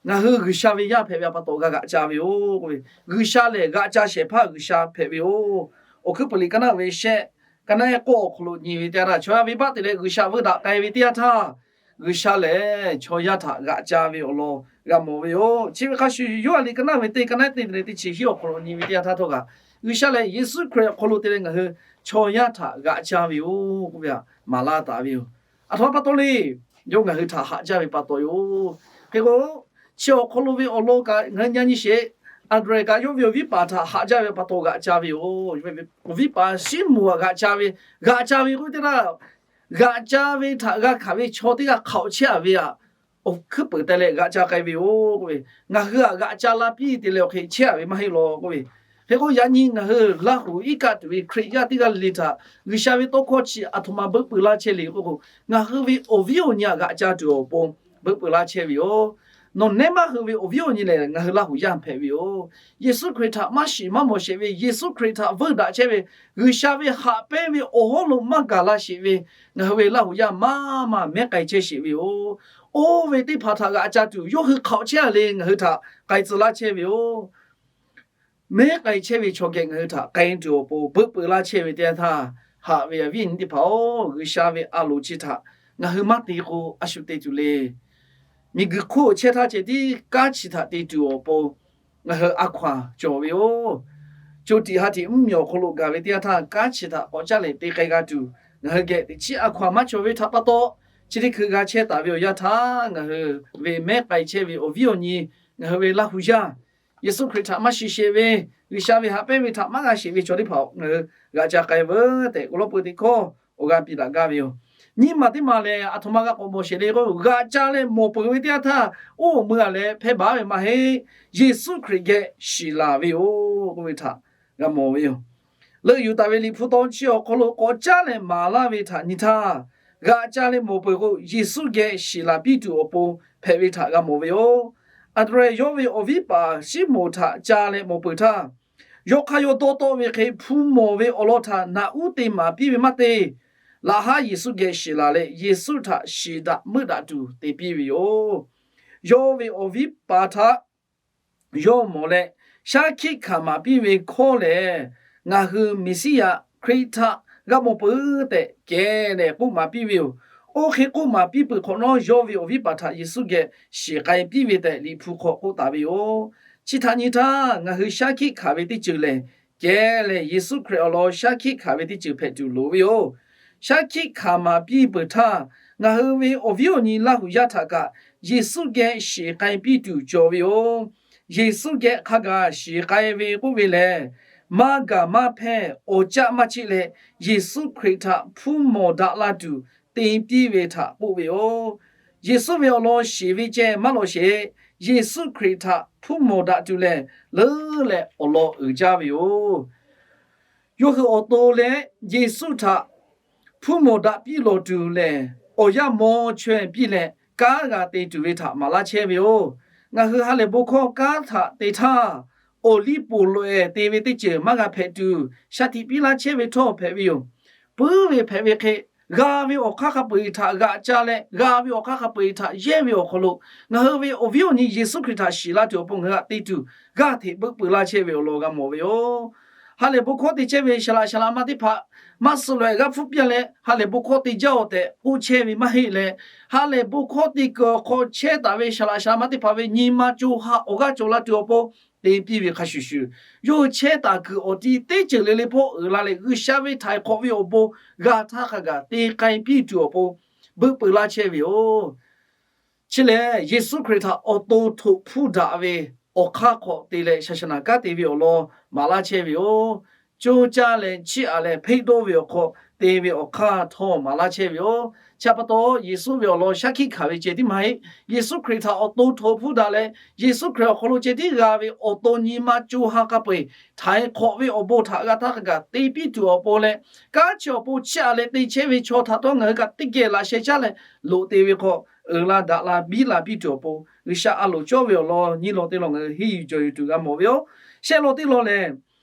Ngaˬ hui G'uiˬsha ve yaˇ hpehꞈ ve pa taw g'a g'aꞈ ca ve yoˬ k'oˆ ve, G'uiˬsha lehˬ g'aꞈ ca shehˍ hpaˇ G'uiˬsha hpehꞈ ve yoˬ. Awˬ hkuiˉ puiˍ liꞈ kaˇ naˆ ve shehˆ, kaˇ naˆ k'awˇ awˬ hk'aw lo nyi ve teˇ yanˇ htaˇ, chaw yaˇ venˇbaˆ te leh G'uiˬsha veuˆ daꞈ k'ai ve teˇ yanˇ htaˇ, G'uiˬsha lehˬ chaw yaˇ htaꞈ g'aꞈ ca ve awˬ lawn g'a mawˬ ve yoˬ. Chi ve hk'a shuˍ shuˍ, Yoˇhanˬ liꞈ kaˇ naˆ ve teˇ, kaˇ naˆ teˇ te leh teˇ chi hiˉ awˬ hk'aw lo nyi ve teˇ yanˇ htaˇ htawˇ kaꞈ, G'uiˬsha lehˬ Yeˍsuˆ Hkriꞈ awˬ hk'aw lo te leh ngaˬ hui chaw yaˇ htaꞈ g'aꞈ ca ve yoˬ k'oˆ ve htaꞈ maˍ laˇ taˍ ve yoˬ. Aˬ htoꞈ ma pa taw le. Yawˇ ngaˬ hui htaꞈ haꞈ jaˇ ve pa taw yoˬ. Hk'e k'o, chi awˬ hk'aw lo ve awˬ lawn kaꞈ ngaˬ hui nyi nyi sheˍ. Anˍdrehˍ kaꞈ yawˇ ve awˬ viˉ paˍ htaꞈ haꞈ jaˇ ve pa taw g'aꞈ ca ve yoˬ. Awˬ viˉ paˍ Siˉmonˍ htaꞈ g'aꞈ ca ve, g'aꞈ ca ve k'oˆ ve teˇ g'aˇ, g'aꞈ ca ve htaꞈ g'a hkanˍ ve chaw teˇ g'aˇ hk'aoꞈ chehˇ-a ve htaꞈ awˬ hkuiˉ puiˍ te leh g'aꞈ ca k'ai ve yoˬ k'oˆ ve, ngaˬ hui htaꞈ g'aꞈ ca la piˇ te leh awˬ hk'e chehˇ-a ve maˇ heˆ law k'oˆ ve. Hk'e k'o, yaꞈ nyi ngaˬ hui Laˇ huˍ iˉ kaˆ tuˬ ve Hkriꞈ yaˇ teˇ g'aˇ le le htaꞈ G'uiˬsha ve tawˇ hkawˇ chi aˬ htoꞈ ma beuˆ peuˬ laˇ chehˇ le k'oˆ k'o, ngaˬ hui ve awˬ viˉ awˬ nyi htaꞈ g'aꞈ ca tuˬ awˬ pon beuˆ peuˬ laˇ chehˇ ve yoˬ. Nawˬ nehˉ maˇ hui ve awˬ viˉ awˬ nyi lehˬ, ngaˬ hui Laˇ huˍ yaˇ hpehꞈ ve yoˬ. Yeˍsuˆ Hkriꞈ htaꞈ maˇ shiˍ maˇ mawˬ sheˍ ve, Yeˍsuˆ Hkriꞈ htaꞈ veuˆ daꞈ chehˇ ve, G'uiˬsha ve haꞈ pehnˇ ve awˬ hawˉ lo maˇ gaˬ la sheˍ ve, ngaˬ hui ve Laˇ huˍ yaˇ maˇ maˇ mehˉ k'ai chehˇ sheˍ ve yoˬ. Oˇ ve teˇ hpaˍ htaꞈ g'aꞈ ca tuˬ yawˇ hui hk'aoꞈ chehˇ-a le, ngaˬ hui htaꞈ k'ai tcuh laˇ chehˇ ve yoˬ. Mehˉ k'ai chehˇ ve chaw geh ngaˬ hui htaꞈ k'ai tuˬ awˬ pon beuˆ peuˬ laˇ chehˇ ve teˇ yanˇ htaˇ, haꞈ ve awˬ viˉ awˬ nyi teˇ hpaˍ-oˬ, G'uiˬsha ve a loˍ chi htaꞈ ngaˬ hui maˇ te k'o, a shu te tuˬ le. Miˬguiˬ hk'oˆ chehˇ htaˇ ceh tiˉ kanˉ chi htaꞈ te tuˬ awˬ pon ngaˬ hui a hkaw-anˬ cawˬ ve yoˬ. Co tiꞈ ha tiꞈ mvuhˇmiˬ awˬ hk'aw lo gaˬ ve teˇ yanˇ htaˇ, kanˉ chi htaꞈ k'awꞈ caˉ leh te k'ai g'a tuˬ, ngaˬ hui geh teꞈ chiˉ a hkaw-anˬ maˇ cawˬ ve htaꞈ pa taw, chi teˇ hkui g'a chehˇ taˍ ve awˬ yanˇ htaˇ, ngaˬ hui ve mehˉ k'ai chehˇ ve awˬ viˉ awˬ nyi, ngaˬ hui ve Laˇ huˍ yaˇ, Yeˍsuˆ Hkriꞈ htaꞈ maˇ shiˍ sheˍ ve, G'uiˬsha ve haꞈ pehnˇ ve htaꞈ maˇ g'a sheˍ ve chaw teˇ hpaˍ ngaˬ hui g'aꞈ ca k'ai veuˬ tehꞈ, awˬ lawn peu teˇ hkawˇ awˬ g'aˇ piˇ daꞈ gaˇ ve yoˬ. Nyiˇ maˬ teˇ maˬ lehˬ, aˬ htoꞈ ma g'a k'awꞈ mawˬ sheˍ le k'o, g'aꞈ ca leh mawˬ peuˬ ve teˇ yanˇ htaˇ, oˇ meuˇ-a leh hpehˇ baˬ ve maˇ heˆ. Yeˍsuˆ Hkriꞈ geh shiˍ laˬ ve yoˬ k'oˆ ve htaꞈ g'a mawˬ ve yoˬ. Leuˆ yuˬ taˍ ve Liꞈ hpu taw chi awˬ hk'aw lo k'awꞈ caˉ leh maˍ laˇ ve htaꞈ nyi htaˇ, g'aꞈ ca leh mawˬ peuˬ k'o, Yeˍsuˆ geh shiˍ laˬ piˇ tuˬ awˬ pon hpehꞈ ve htaꞈ g'a mawˬ ve yoˬ. Anˍdrehˍ yawˇ ve awˬ viˉ paˍ Siˉmonˍ htaꞈ ca leh mawˬ peuˬ htaˇ, yawˇ hk'aˇ yawˇ dawˇ tawˆ ve hk'e hpu mawˬ ve awˬ lawn htaꞈ naꞈ uˉ te maˍ piˇ ve maˇ te, laꞈ haˉ Yeˍsuˆ geh shiˍ laˬ leh Yeˍsuˆ htaꞈ shiˍ daꞈ meuˆ daꞈ tuˬ te piˇ ve yoˬ. Yawˇ ve awˬ viˉ paˍ htaꞈ yawˇ mawˬ leh, shaˉ hkiˆ hkanˍ maˍ piˇ ve hkawˇ lehˬ, Ngaˬ hui Meˍsiˉyaꞈ Hkriꞈ htaꞈ g'a mawˬ peuˬ tehꞈ kehˬ lehˬ k'oˆ maˍ piˇ ve yoˬ. Oˇ hk'e k'oˆ maˍ piˇ peuˬ hk'awꞈ nawˉ, yawˇ ve awˬ viˉ paˍ htaꞈ Yeˍsuˆ geh shiˍ k'ai piˇ ve tehꞈ Liꞈ hpu hk'aw k'oˆ taˍ ve yoˬ. Chi htaꞈ nyi htaˇ, ngaˬ hui shaˉ hkiˆ hkanˍ ve teˇ ceuˬ lehˬ, kehˬ lehˬ Yeˍsuˆ Hkriꞈ awˬ lawn shaˉ hkiˆ hkanˍ ve teˇ ceuˬ hpehꞈ tuˬ loˍ ve yoˬ. Shaˉ hkiˆ hkanˍ maˍ piˇ peuˬ htaˇ, ngaˬ hui ve awˬ viˉ awˬ nyi Laˇ huˍ yaˇ htaꞈ kaꞈ Yeˍsuˆ geh shiˍ k'ai piˇ tuˬ cawˬ ve yoˬ. Yeˍsuˆ geh hk'a gaˬ shiˍ k'ai ve k'oˆ ve lehˬ, maˇ gaˬ maˇ hpehˇ awˬ caˆ maˇ cheˆ leh, Yeˍsuˆ Hkriꞈ htaꞈ hpu mawˬ daꞈ la tuˬ te piˇ ve htaꞈ k'oˆ ve yoˬ. Yeˍsuˆ ve awˬ lawn shiˍ ve ceh maˇ lawˬ sheˍ. Yeˍsuˆ Hkriꞈ htaꞈ hpu mawˬ daꞈ tuˬ lehˬ, leuˉ leh awˬ lawn uiˍ jaˇ ve yoˬ. Yawˇ hui awˬ to leh Yeˍsuˆ htaꞈ hpu mawˬ daꞈ piˇ lawˬ tuˬ lehˬ, awˬ yanˇ maw chaweh piˇ leh kanˉ g'a te tuˬ ve htaꞈ maˍ laˇ chehˇ ve yoˬ. Ngaˬ hui ha lehˬ bon hkawˇ kanˉ htaꞈ te htaˇ, awˬ liˇ poˬ loꞈ-ehˍ te ve teˇ ceuˬ maˇ g'a hpehꞈ tuˬ, shaˍ tiꞈ piˇ laˇ chehˇ ve htawˇ hpehꞈ ve yoˬ. Puiˉ ve hpehꞈ ve hk'e, g'a ve awˬ hk'aˇ hk'a peu-eˬ htaꞈ g'aꞈ ca leh, g'a ve awˬ hk'aˇ hk'a peu-eˬ htaꞈ yehˇ ve awˬ hk'aw lo, ngaˬ hui ve awˬ viˉ awˬ nyi Yeˍsuˆ Hkriꞈ htaꞈ shiˍ la tuˬ awˬ pon ngaˬ hui g'aꞈ te tuˬ, g'aˇ hteꞈ beuˆ peu laˇ chehˇ ve awˬ lawn g'a mawˬ ve yoˬ. Ha lehˬ bon hkawˇ te chehˇ ve shaˍ laꞈ shaˍ laꞈ ma teˇ hpaˍ maˇ suh loꞈ-ehˍ g'aˇ hpfuhˇ piˇ leh, ha lehˬ bon hkawˇ te jaˇ-oˬ tehꞈ k'oˆ chehˇ ve maˇ heˆ leh, ha lehˬ bon hkawˇ te kuiˬ awˬ hk'aw chehˇ taˍ ve shaˍ laꞈ shaˍ laꞈ ma teˇ hpaˍ ve nyi ma co ha awˬ g'aˇ cawˬ la tuˬ awˬ pon te piˇ ve hk'a shuˍ shuˍ, yawˇ hui chehˇ taˍ kuiˬ awˬ ti teˇ ceuˬ le le hpawˇ uiˍ la leh, G'uiˬsha ve htaiˍ hk'awꞈ ve awˬ bon g'a htaˇ hk'a gaˬ te k'ai piˇ tuˬ awˬ pon beuˆ peu laˇ chehˇ ve yoˬ. Chi lehˬ, Yeˍsuˆ Hkriꞈ htaꞈ awˬ to htoꞈ hpuˇ daꞈ ve awˬ hk'aˇ hk'awꞈ te leh shaˍ shaˍ naˍ kanˉ te ve awˬ lawn maˍ laˇ chehˇ ve yoˬ. Co caˇ leh chiˇ aꞈ leh hpeˆ dawˇ ve awˬ hk'aw te ve awˬ hk'aˇ htawˇ maˍ laˇ chehˇ ve yoˬ. Chi pa taw, Yeˍsuˆ ve awˬ lawn shaˉ hkiˆ hkanˍ ve ceh tiˉ maˇ heˆ. Yeˍsuˆ Hkriꞈ htaꞈ awˬ to htoꞈ hpuˇ daꞈ leh, Yeˍsuˆ Hkriꞈ awˬ hk'aw lo ceh tiˉ g'a ve awˬ to nyi ma co ha hk'a peu-eˬ htaiˍ hk'awꞈ ve awˬ bon htaꞈ g'a htaˇ hk'a gaˬ te piˇ tuˬ awˬ pon leh, kanˉ chi awˬ pon chiˇ aꞈ leh te chehˇ ve chaw htaꞈ htawˇ ngaˬ hui kaꞈ teˇ geh laꞈ sheh caˉ leh loꞈ te ve hk'aw, uiˍ la daꞈ la biˇ la piˇ tuˬ awˬ pon G'uiˬsha a loˍ cawˇ ve awˬ lawn nyi law teˇ lawn ngaˬ hui henˇ yuˬ jawˬ yuˬ tuˬ g'a mawˬ ve yoˬ. Shehˆ lawn teˇ lawn lehˬ,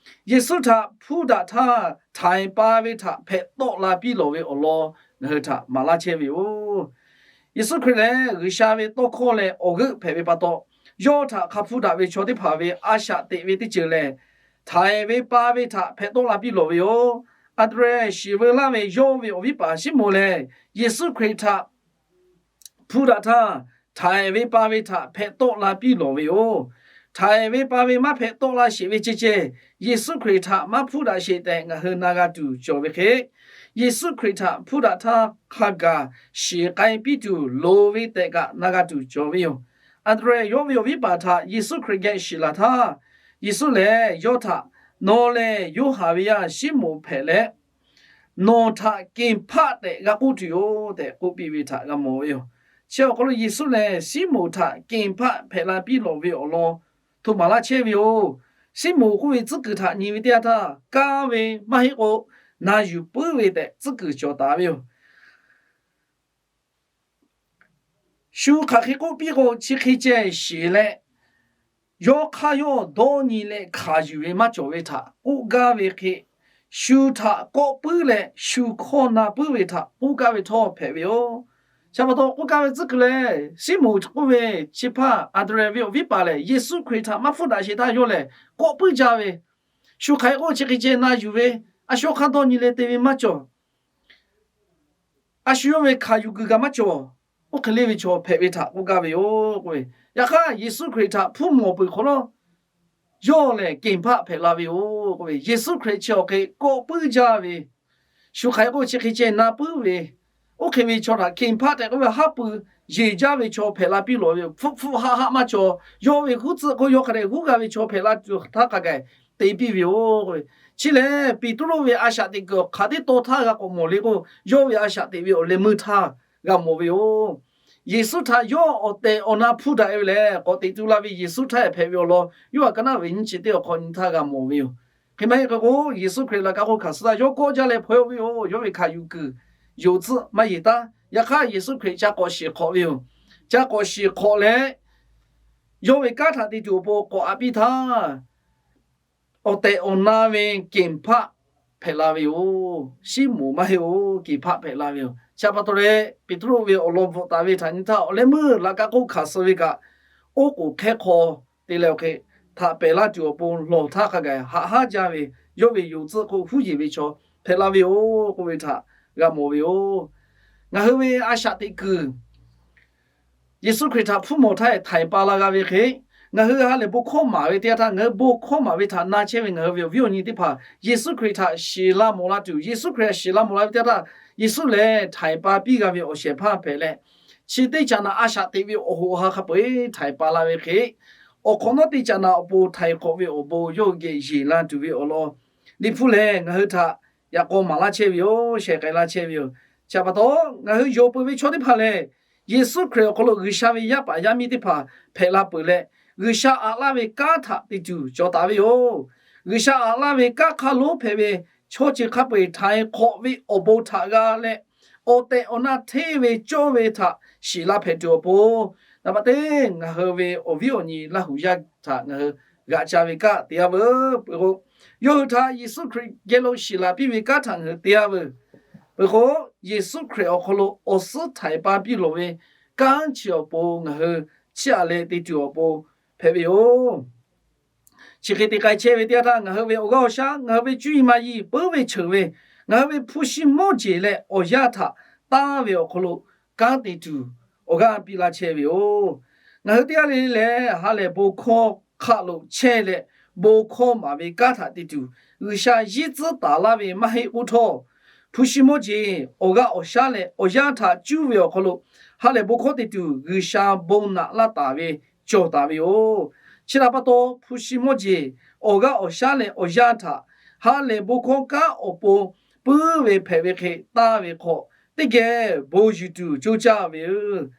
Yeˍsuˆ htaꞈ hpuˇ daꞈ htaˇ, htaiˍ pa ve htaꞈ hpehꞈ tawˆ la piˇ lawˬ ve awˬ lawn ngaˬ hui htaꞈ maˍ laˇ chehˇ ve yoˬ. Yeˍsuˆ Hkriꞈ lehˬ, G'uiˬsha ve tawˇ hkawˇ leh awˬ g'euˆ hpehꞈ ve pa taw, yawˇ htaꞈ hk'a hpuˇ daꞈ ve chaw teˇ hpaˍ ve a shaꞈ teꞈ ve teˇ ceuˬ lehˬ, htaiˍ ve pa ve htaꞈ hpehꞈ tawˆ la piˇ lawˬ ve yoˬ. Anˍdrehˍ shiˍ veu laˇ ve yawˇ ve awˬ viˉ paˍ Siˉmonˍ lehˬ, Yeˍsuˆ Hkriꞈ htaꞈ hpuˇ daꞈ htaˇ, htaiˍ ve pa ve htaꞈ hpehꞈ tawˆ la piˇ lawˬ ve yoˬ. Htaiˍ ve pa ve maˇ hpehꞈ tawˆ la sheˍ ve ceh ceh, Yeˍsuˆ Hkriꞈ htaꞈ maˇ hpuˇ daꞈ sheˍ tehꞈ ngaˬ hui na g'a tuˬ cawˬ ve hk'e, Yeˍsuˆ Hkriꞈ htaꞈ hpuˇ daꞈ htaˇ hk'a gaˬ shiˍ k'ai piˇ tuˬ loˍ ve tehꞈ kaꞈ na g'a tuˬ cawˬ ve yoˬ. Anˍdrehˍ yawˇ ve awˬ viˉ paˍ htaꞈ Yeˍsuˆ Hkriꞈ geh shiˍ laˬ htaˇ, Yeˍsuˆ lehˬ yawˇ htaꞈ, Nawˬ lehˬ Yoˇhanˬ ve yaˇ Siˉmonˍ hpehꞈ leh, nawˬ htaꞈ Keˍhpaˆ tehꞈ g'a k'oˆ tuˬ yoˬ tehꞈ k'oˆ piˇ ve htaꞈ g'a mawˬ ve yoˬ. Chi awˬ hk'aw lo Yeˍsuˆ lehˬ Siˉmonˍ htaꞈ Keˍhpaˆ hpehꞈ la piˇ lawˬ ve awˬ lawn htoꞈ maˍ laˇ chehˇ ve yoˬ. Siˉmonˍ k'oˆ ve tcuhˉ kuiˬ htaꞈ nyi ve teˇ yanˇ htaˇ, kaˇ ve maˇ heˆ k'o, na yuˬ puiˉ ve tehꞈ tcuhˉ kuiˬ cawˬ taˍ ve yoˬ. Shu hk'aˬ hk'e k'oˆ piˇ k'o, chi hk'e ceh sheˍ leh, yawˇ hk'aˇ yawˇ dawˇ nyi leh hkanˍ yuˬ ve maˇ cawˬ ve htaꞈ k'oˆ gaˇ ve hk'e, shu htaꞈ kawˆ puiˉ leh shu hkawˇ na puiˉ ve htaꞈ k'oˆ gaˇ ve htawˇ hpehꞈ ve yoˬ. Chi pa taw k'oˆ gaˇ ve tcuhˉ kuiˬ lehˬ, Siˉmonˍ k'oˆ ve chi hpaˇ Anˍdrehˍ ve awˬ viˉ paˍ lehˬ, Yeˍsuˆ Hkriꞈ htaꞈ maˇ hpuˇ daꞈ sheˍ htaˇ yawˇ lehˬ kawˆ puiˉ jaˇ ve, shu hk'aˬ hk'e k'oˆ chi hk'e ceh na yuˬ ve, a shu hk'aˇ dawˇ nyi leh te ve maˇ cawˬ. A shu yawˇ ve hkanˍ yuˬ kuiˬ kaꞈ maˇ cawˬ. Oˇ hk'e le ve chaw hpehꞈ ve htaꞈ k'oˆ gaˇ ve yoˬ k'oˆ ve. Yaꞈ hk'aˇ Yeˍsuˆ Hkriꞈ htaꞈ hpuˇ mawˬ peuˬ hk'awꞈ nawˉ, yawˇ lehˬ Keˍhpaˆ hpehꞈ la ve yoˬ k'oˆ ve. Yeˍsuˆ Hkriꞈ chi awˬ hk'e kawˆ puiˉ jaˇ ve, shu hk'aˬ hk'e k'oˆ chi hk'e ceh na puiˉ ve, oˇ hk'e ve chaw htaꞈ Keˍhpaˆ tehꞈ k'oˆ ve haˉ pui yeˬ jaˇ ve chaw hpehꞈ la piˇ lawˬ ve yoˬ. Hpfuhˆ hpfuhˆ haˆ haˆ maˇ cawˬ. Yawˇ ve huˉ tcuhˆ k'o yawˇ hk'a dehꞈ huˉ g'a ve chaw hpehꞈ la tuˬ htaˇ hk'a gaˬ te piˇ ve yoˬ. Chi lehˬ, Peˍtruˆ ve a shaꞈ teꞈ kuiˬ awˬ hk'aˬ teˇ taw htaˇ g'a k'awꞈ mawˬ le k'o, yawˇ ve a shaꞈ teꞈ ve awˬ leh meuˇ htaˇ g'a mawˬ ve yoˬ. Yeˍsuˆ htaꞈ yawˇ awˬ tehˬ awˬ na hpuˇ daꞈ-e ve lehˬ, k'awꞈ teꞈ tu la ve Yeˍsuˆ htaˇ hpehꞈ ve awˬ lawn, Yoˇhanˬ ka naˆ ve nyi chi teˇ awˬ hk'aw nyi htaˇ g'a mawˬ ve yoˬ. Hk'e maˇ heˆ k'o k'o, Yeˍsuˆ Hkriꞈ laꞈ ka hk'oˆ hkanˍ suh htaˇ yawˇ kawˆ jaˇ leh hpaw-e ve yoˬ. Yawˇ ve hkanˍ yuˬ kuiˬ yonˍ tcuhˆ maˇ yeˬ taˉ. Yaꞈ hk'aˇ Yeˍsuˆ Hkriꞈ ca k'awꞈ shiˍ hk'awꞈ ve yoˬ. Ca k'awꞈ shiˍ hk'awꞈ leh, yawˇ ve kanˉ htaꞈ te tuˬ awˬ pon k'awꞈ aꞈ piˇ htaˇ, awˬ tehˬ awˬ na ve keˬ hpaˆ hpehꞈ la ve yoˬ. Shiˉ moˍ maˇ heˆ-oˬ, keˬ hpaˆ hpehꞈ la ve yoˬ. Chi pa taw leh, Peˍtruˆ ve awˬ lawn bvuhꞈ taˍ ve htaꞈ nyi htaˇ, awˬ leh meuˇ laꞈ ka k'oˆ hkanˍ suh ve kaꞈ, oˉ k'oˍ hkehˉ hk'aw te leh awˬ hk'e htaꞈ pehˬ laˇ tuˬ awˬ pon lawˬ htaˇ hk'a gaˬ haꞈ haˉ jaˇ ve yawˇ ve yonˍ tcuhˆ k'o huˉ yeˬ ve chaw hpehꞈ la ve yoˬ k'oˆ ve htaꞈ g'a mawˬ ve yoˬ. Ngaˬ hui ve a shaꞈ teꞈ kuiˬ Yeˍsuˆ Hkriꞈ htaꞈ hpuˇ mawˬ htaˇ htaiˍ pa la g'a ve hk'e, ngaˬ hui ha lehˬ bon hkawˇ maˍ ve teˇ yanˇ htaˇ, ngaˬ hui bon hkawˇ maˍ ve htaꞈ na chehˇ ve ngaˬ hui ve awˬ viˉ awˬ nyi teˇ hpaˍ Yeˍsuˆ Hkriꞈ htaꞈ shiˍ la mawˬ la tuˬ, Yeˍsuˆ Hkriꞈ htaꞈ shiˍ la mawˬ la ve teˇ yanˇ htaˇ, Yeˍsuˆ lehˬ htaiˍ pa piˇ g'a ve awˬ shehˍ hpaˇ hpehꞈ leh, chi teˇ caꞈ naꞈ a shaꞈ teꞈ ve awˬ hoꞈ ha hk'a peu-eˬ htaiˍ pa la ve hk'e, awˬ hk'awꞈ nawˉ teˇ caꞈ naꞈ awˬ pon htaiˍ hk'awꞈ ve awˬ bon yawˇ hui geh yeˬ la tuˬ ve awˬ lawn, Liꞈ hpu lehˬ ngaˬ hui htaꞈ yaꞈ k'aw maˍ laˇ chehˇ ve yoˬ, shehˍ k'ai laˇ chehˇ ve yoˬ. Chi pa taw, ngaˬ hui yonˍ peuˬ ve chaw teˇ hpaˍ lehˬ, Yeˍsuˆ Hkriꞈ awˬ hk'aw lo G'uiˬsha ve yaˇ paˍ yaˇ miˇ teˇ hpaˍ hpehꞈ la peuˬ leh, G'uiˬsha aꞈ laˇ ve kanˉ htaꞈ te tuˬ cawˬ taˍ ve yoˬ. G'uiˬsha aꞈ laˇ ve kanˉ hk'a lonˉ hpehꞈ ve chaw chi hk'a peu-eˬ htaiˍ hk'awꞈ ve awˬ bon htaꞈ g'a leh, awˬ tehˬ awˬ na hteˇ ve cawˇ ve htaꞈ shiˍ la hpehꞈ tuˬ awˬ pon, naˍ baꞈ teˇ ngaˬ hui ve awˬ viˉ awˬ nyi Laˇ huˍ yaˇ htaꞈ ngaˬ hui g'aꞈ ca ve kaˆ te-a veuˬ. Peuˬ k'o, yawˇ hui htaꞈ Yeˍsuˆ Hkriꞈ geh lo shiˍ laˬ piˇ ve kanˉ htaꞈ ngaˬ hui te-a veuˬ. Peuˬ k'o, Yeˍsuˆ Hkriꞈ awˬ hk'aw lo awˬ suhˉ htaiˍ pa piˇ lawˬ ve kanˉ chi awˬ pon ngaˬ hui chiˇ aꞈ leh te tuˬ awˬ pon hpehꞈ ve yoˬ. Chi hk'e te k'ai chehˇ ve teˇ yanˇ htaˇ, ngaˬ hui ve awˬ g'aˇ awˬ shaˉ, ngaˬ hui ve cuˇ yiˍ maˇ yiˍ, puiˉ ve cheuˬ ve, ngaˬ hui ve hpu shi mawˇ jeˬ leh awˬ yanˇ htaꞈ tanˇ ve awˬ hk'aw lo kanˉ te tuˬ awˬ g'aˇ piˇ laˇ chehˇ ve yoˬ. Ngaˬ hui teˇ g'aˇ le le lehˬ, ha lehˬ bon hkawˇ hk'aˆ lo chehˇ leh, bon hkawˇ maˍ ve kanˉ htaꞈ te tuˬ G'uiˬsha yiˇ tcuhˉ taˍ laˇ ve maˇ heˆ k'oˆ htawˇ, hpu shi mawˇ jeˬ, awˬ g'aˇ awˬ shaˉ leh awˬ yanˇ htaꞈ cuˇ ve awˬ hk'aw lo ha lehˬ bon hkawˇ te tuˬ G'uiˬsha bon naꞈ laˇ taˍ ve cawˬ taˍ ve yoˬ. Chi htaꞈ pa taw, hpu shi mawˇ jeˬ, awˬ g'aˇ awˬ shaˉ leh awˬ yanˇ htaꞈ ha lehˬ bon hkawˇ kanˉ awˬ pon puiˉ ve hpehꞈ ve hk'e tanˇ ve hk'aw, teˇ geh bon yuˬ tuˬ coˇ caˇ ve yoˬ.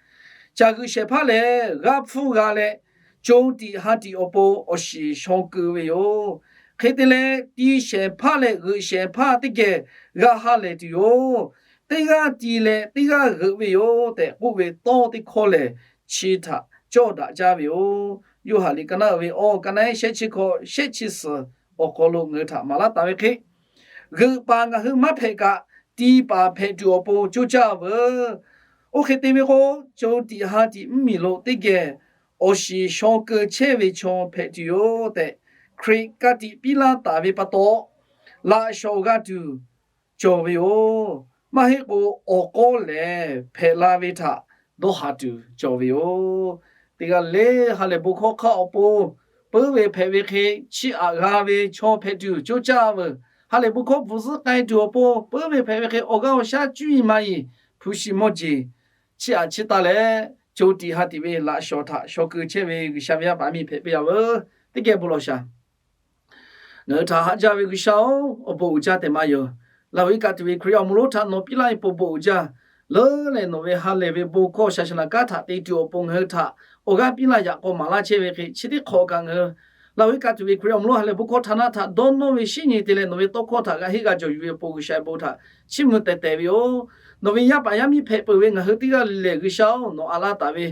Caˬ g'euꞈ shehˍ hpaˇ lehˬ, g'aˇ hpfuhˇ g'a leh, co tiꞈ ha tiꞈ awˬ pon awˬ shiˍ shaw keu ve yoˬ. Hk'e te leh, ti shehˍ hpaˇ leh g'euꞈ shehˍ hpaˇ teˇ geh g'a ha lehˬ tuˬ yoˬ. Teˇ g'aˇ ti leh teˇ g'aˇ g'euꞈ ve yoˬ tehꞈ k'oˆ ve tawˇ teˇ hkawˇ lehˬ, chi htaꞈ cawˇ daꞈ jaˇ ve yoˬ. Yoˇhanˬ liꞈ ka naˉ uiˍ ve awˬ ka naˉ ehˉ shehˆ chi hkawꞈ shehˆ chi suhˍ awˬ hk'aw lo ngaˬ hui htaꞈ maˍ laˇ taˍ ve hk'e, g'euꞈ paˍ ngaˬ hui maˇ hpehꞈ kaꞈ, ti paˍ hpehꞈ tuˬ awˬ pon coˇ caˇ veuˬ. Oˇ hk'e te ve k'o, co tiꞈ ha tiꞈ mvuhˇmiˬ lo teˇ geh awˬ shiˍ shaw keu chehˇ ve chaw hpehꞈ tuˬ yoˬ tehꞈ, Hkriꞈ ka tiꞈ piˇ laˇ taˍ ve pa taw, laꞈ shawnˍ g'a tuˬ cawˬ ve yoˬ. Maˇ heˆ k'o, awˬ k'awˇ lehˬ hpehꞈ la ve htaꞈ dawˇ haˍ tuˬ cawˬ ve yoˬ. Teˇ g'aˇ le ha lehˬ bon hkawˇ hk'aˆ awˬ pon puiˉ ve hpehꞈ ve hk'e, chiˇ aꞈ g'a ve chaw hpehꞈ tuˬ coˇ caˇ veuˬ. Ha lehˬ bon hkawˇ bvuhˬ zuhˆ k'ai tuˬ awˬ pon puiˉ ve hpehꞈ ve hk'e, awˬ g'aˇ awˬ shaˉ cuˇ yiˍ maˇ yiˍ, hpu shi mawˇ jeˬ, chiˇ aꞈ chiˇ taˇ leh, co tiꞈ ha tiꞈ ve laꞈ shawnˍ htaꞈ shaw keu chehˇ ve G'uiˬsha ve yaˇ paˍ miˇ hpehꞈ piˇ-a veuˬ. Teˇ geh bon lawˬ shaˍ. Ngaˬ hui htaꞈ haꞈ jaˇ ve G'uiˬsha-oˬ, awˬ bon uiˍ jaˇ tehꞈ maˇ yoˬ. Laˇ huˍ iˉ kaˆ tuˬ ve Hkriꞈ awˬ moˍ lonˉ htaꞈ nawˬ piˇ laˇ ve pon bon uiˍ jaˇ. Leuˉ leh nawˬ ve ha lehˬ ve bon hkawˇ shaˍ shaˍ naˍ kanˉ htaꞈ te tuˬ awˬ pon ngaˬ hui htaꞈ awˬ g'aˇ piˇ laˇ yaꞈ k'aw maˍ laˇ chehˇ ve hk'e, chi teˇ hk'awꞈ kaꞈ ngaˬ hui Laˇ huˍ iˉ kaˆ tuˬ ve Hkriꞈ awˬ moˍ lonˉ ha lehˬ bon hkawˇ htaꞈ na htaꞈ dawˇ nawˇ ve shinˉ nyi te leh nawˬ ve tawˇ hkawˇ htaꞈ g'a henˇ g'a jawˬ yuˬ ve awˬ pon G'uiˬsha ve bon htaꞈ chiˇ mvuh tehˬ tehˬ ve yoˬ. Nawˬ ve yaˇ paˍ yaˇ miˇ hpehꞈ peuˬ ve ngaˬ hui teˇ g'aˇ le lehˬ G'uiˬsha-oˬ, nawˬ aꞈ laˇ taˍ ve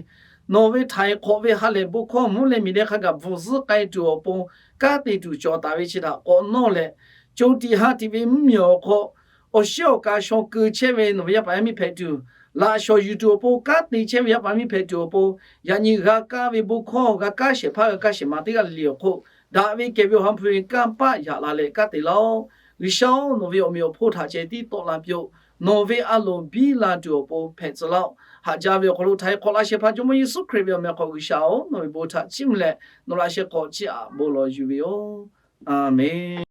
nawˬ ve htaiˍ hk'awꞈ ve ha lehˬ bon hkawˇ mvuhˇ leh miˬ leh hk'a gaˬ bvuhˬ zuhˆ k'ai tuˬ awˬ pon kanˉ te tuˬ cawˬ taˍ ve chi htaꞈ k'awꞈ nawˇ leh, co tiꞈ ha tiꞈ ve mvuhˇmiˬ awˬ hk'aw awˬ shiˉ awˬ ka shaw keu chehˇ ve nawˬ ve yaˇ paˍ yaˇ miˇ hpehꞈ tuˬ, laꞈ shawnˍ yuˬ tuˬ awˬ pon kanˉ te chehˇ ve yaˇ paˍ miˇ hpehꞈ tuˬ awˬ pon, yaꞈ nyi g'a kaˇ ve bon hkawˇ g'a kaˇ shehˍ hpaˇ g'a kaˇ shehˍ ma teˇ g'aˇ le le awˬ hk'oˆ daꞈ ve kehˬ ve awˬ ha hpu ve kanˇ paˆ yaꞈ la leh kanˉ te laˇ-oˆ. G'uiˬsha-oˬ, nawˬ ve awˬ meꞈ awˬ hponˇ htaꞈ ceh tiˉ tawˆ la piˇ-oˆ. Nawˬ ve a loˍ biˇ la tuˬ awˬ pon hpehꞈ tcuh laˇ-oˆ. Haꞈ jaˇ ve awˬ hk'aw lo htaiˍ hk'awꞈ laꞈ shehˍ hpaˇ Jawˇmawˇ Yeˍsuˆ Hkriꞈ ve awˬ meh hk'aw G'uiˬsha-oˬ, nawˬ ve bon htaꞈ chiˇ mvuh leh nawˬ laꞈ sheh hk'aw chiˇ aꞈ bon lawˬ yuˬ ve yoˬ. Aˬmenˍ.